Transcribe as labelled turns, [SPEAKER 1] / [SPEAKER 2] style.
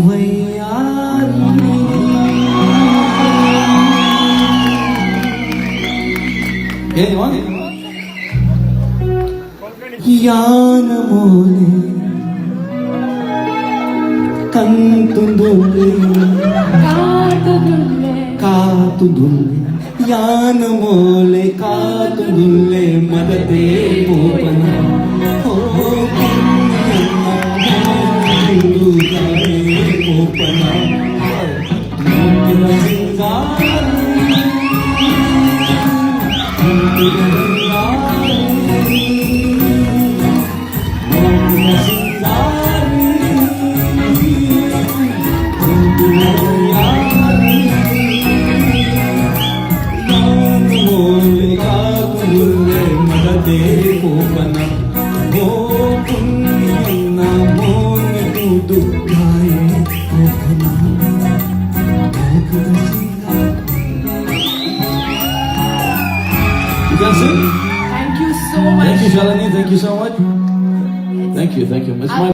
[SPEAKER 1] ವೈಯಾರಿ. Anyone? ಯಾನ ಮೋಲೆ ಕಂತುಂದುಲ್ಲೆ.
[SPEAKER 2] ಕಾತುದುಲ್ಲೆ.
[SPEAKER 1] ಕಾತುದುಲ್ಲೆ, ಯಾನ ಮೋಲೆ ಕಾತುದುಲ್ಲೆ, ಮದತೆ ಪೋಪನ ಓ ಪೋಪನ ಮೋತಿನ ಸಿಂಗಾರ ಮೋತಿನ ಮೋತಿನ ಸಿಂಗಾರ ಮೋತಿನ ಯಾರಿ ಮೋಲೆ ಕಾತುದುಲ್ಲೆ ಮದತೆ ಪೋಪನ ಓ ಪುಣ್ಯನ್ನ ಮೋನೆ ತೂದು ದಾಯೆ ಪೋಪನ ಮೋಕದ ಸಿಂಗಾರ. You can sing?
[SPEAKER 2] Thank you so much.
[SPEAKER 1] Thank you, Shalini. Thank you so much. Thank you, thank you. It's my